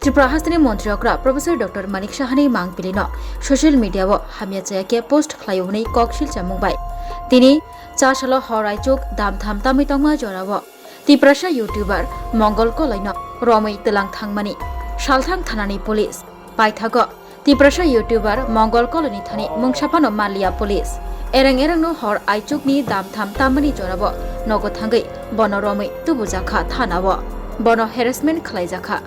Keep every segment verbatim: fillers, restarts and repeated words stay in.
Tripura hasteni montri okra Professor Doctor Manik Sahani mangpili no social media o hamya chaya khe post khlai hwnwi kok silchamung bai. Tini chasalo hor aichuk damtham tamwi tongma jorao Tiprasa YouTuber Mongol Koloi no romwi twlang thangmani Salthang thanani police paithago Tiprasa YouTuber Mongol Koloi ni thani mungsa phano manliya police. Ereng ereng no hor aichuk ni damtham tamani jorao nogo thangwi bono romwi tubujakha thana o. Bono harassment khlaijakha.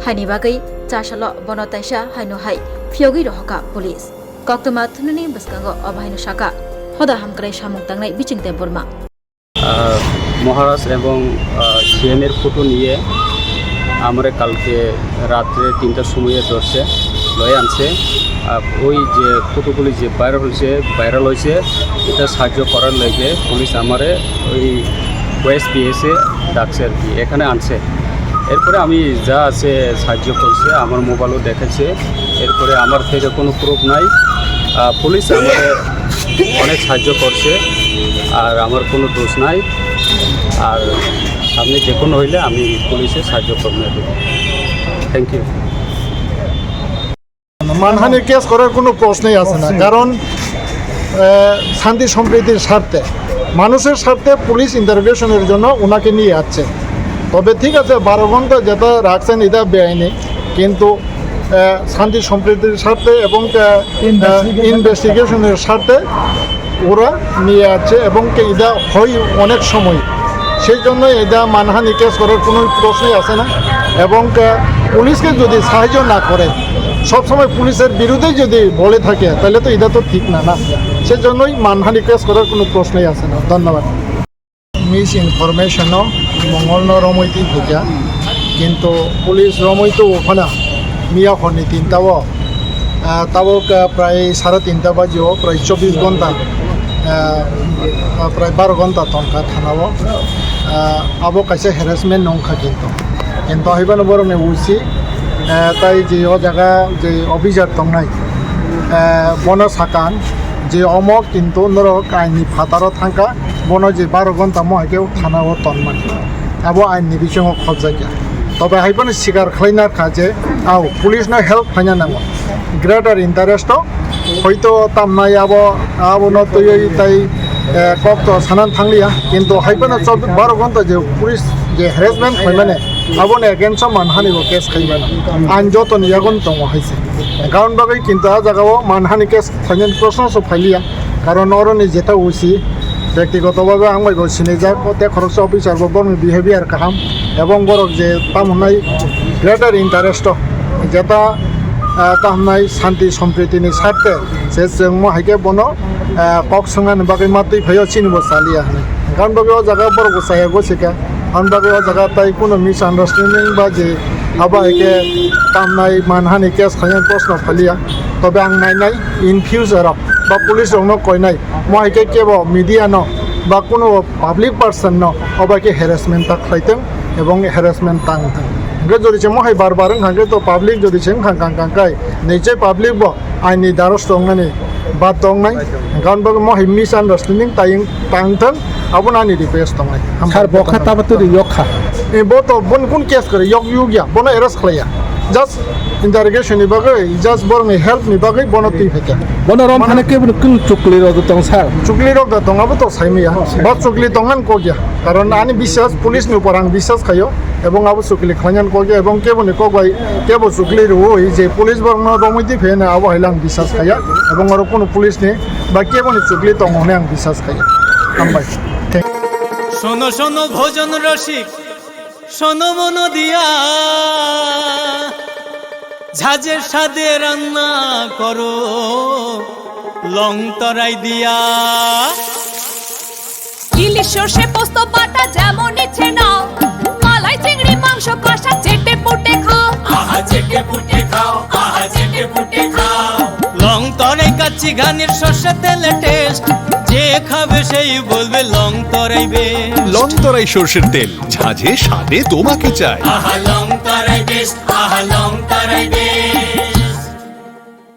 Haini bagwi chasalo bono taisa haino hai phiyogwi rohoka police. Koktwma thunani bwskango obo haino saka, hoda hamkrai samung tangnai Biching Debbarma. Ah, মহারাজ এবং, আহ, সিএম এর ফটো নিয়ে আমরা কালকে রাত্রে তিনটার সময় ধরছে, লয়ে আনছে। আর ওই যে ফটোগুলি যে ভাইরাল হয়েছে, ভাইরাল হয়েছে, এটা সাহায্য করার লেগে পুলিশ আমারে ওই ওয়েস্ট পিএসএ ডাকছে আর কি, এখানে আনছে। এরপরে আমি যা আছে সাহায্য করছে, আমার মোবাইলও দেখেছে। এরপরে আমার থেকে কোনো প্রুফ নাই। আহ, পুলিশ আমারে অনেক সাহায্য করছে, আর আমার কোনো দোষ নাই। আর সামনে যে কোনো হইলে আমি পুলিশের সাহায্য করবো। Thank you. মানহানি কেস করার কোনো প্রশ্নই আসে না, কারণ, আহ, শান্তি সম্প্রীতির স্বার্থে, মানুষের স্বার্থে পুলিশ ইন্টারোগেশনের জন্য ওনাকে নিয়ে আসছে। তবে ঠিক আছে, বারো ঘন্টা যেটা রাখছেন, এটা বেআইনি, কিন্তু, আহ, শান্তি সম্প্রীতির স্বার্থে এবং, আহ, ইনভেস্টিগেশনের স্বার্থে ওরা নিয়ে আসছে এবং কি এটা হয় অনেক সময়, সেই জন্য এটা মানহানি কেস করার কোনো প্রশ্নই আসে না। এবং, আহ, পুলিশকে যদি সাহায্য না করে, সবসময় পুলিশের বিরুদ্ধে যদি বলে থাকে, তাহলে তো এটা তো ঠিক না, না? সেজন্যই মানহানি কেস করার কোনো প্রশ্নই আসে না। ধন্যবাদ। মিস ইনফরমেশনো মঙ্গলনো রমৈতি ভুজা, কিন্তু পুলিশ রমৈতো ওখানে মিয়া হরনি তিনটাও, আহ, তাও, আহ, প্রায় সাড়ে তিনটা বাজিও, প্রায় চব্বিশ ঘন্টা, আহ, প্রায় বারো ঘন্টা তনকা থানাও, আহ, abo kaisa harassment nongkha কিন্তু। কিন্তু haiphano borokni usi, ah, tai je o jaga je officer tongnai, ah, bono sakan je omo কিন্তু norok aini phataro thangkha, bono je baro ghonta mo haikhe thana o tonmani, abo aini bisingo khobjakya. Tobe haiphano sikar khlaina kha je, au, police no help khlaina nango, greater interest o Hoito tamnai abo, abono twiwi tai, eh, kok to sanan thangliya, kintu haiphano chobbish baro ghonta je police je harassment khlaimani, aboni against o manhani bo case khaimani. Ain jotoni yagon tongo haise. Karon bagwi kintu a jagao manhani case khlainani proshno se phailiya. Karon oroni jeta usi, byaktigoto bhabe ang bai bo sinijak, o te khoroksa officer bo borokni behavior kaham, ebong borok je tamo hwnai greater interest o, jeta, ah, tamo hwnai shanti sompriti ni sarthe, se chwngmo hai khe bono, ah, kok swngnani bagwi ma twi phaio chini bo chaliya hwnwi. Hwnkhe ang bagwi o jaga borok bo chaya gosika, ang bagwi o jaga tai kunu misunderstanding ba je abo hai khe tamnai manhani case khainai proshno phaliya. Tobe ang nainai in future o ba police rokno koinai, mo hai khe kebo media no ba kunu public person no obo khe harassment ta khlaitwng ebong harassment tang thwng. Hwnkhe jodi se mo hai bar bar wngkha khe to public jodi se wngkha kang kang kai, nichai public bo aini daros tongnani ba tongnai, hwnkhe ang bagwi mo hai misunderstanding tayung tang thwng, abono ani request tongnai. Sir, bo kha tabo twi yok kha. Eh, bo to bon kun case kore yok yugya, bono arrest khlaiya. Just interrogation ni bagwi, just borokni help ni bagwi bono twi phaikha. Bono rom phane kebo kunu chukli rok tong sir. Chukli rok da tong, abo to saimaya. Ba chukli tong ngan kokya. Karon ani biswas police ni upor ang biswas khaio. Ebong abo chukli khlainani kokya, ebong kebo ni kok bai, kebo chukli rwui je police borokno romwi twi phaiya abo hai lang biswas khaiya. Ebong oro kunu police ni ba kebo ni chukli tongo hwnwi ang biswas khaiya. Hambai. Thank you. শোনো শোনো ভোজন রসিক, শোনো মন দিয়া, ঝাঁঝে স্বাদে রান্না করো, লং তরাই দিয়া। ইলিশ সর্ষে পোস্ত বাটা যেমন ইচ্ছে নাও, মালাই চিংড়ি মাংস কষা চেটে পুটে খাও। আহা চেটে পুটে খাও, আহা চেটে পুটে খাও। লং তরাই কাচ্চি ঘানির সর্ষে তেলে টেস্ট, যে খাবে সেই বলবে লং তরাই বেস্ট। লং তরাই সর্ষের তেল, ঝাঁঝে স্বাদে তোমাকে চাই। আহা লং তরাই বেস্ট, আহা লং তরাই বেস্ট।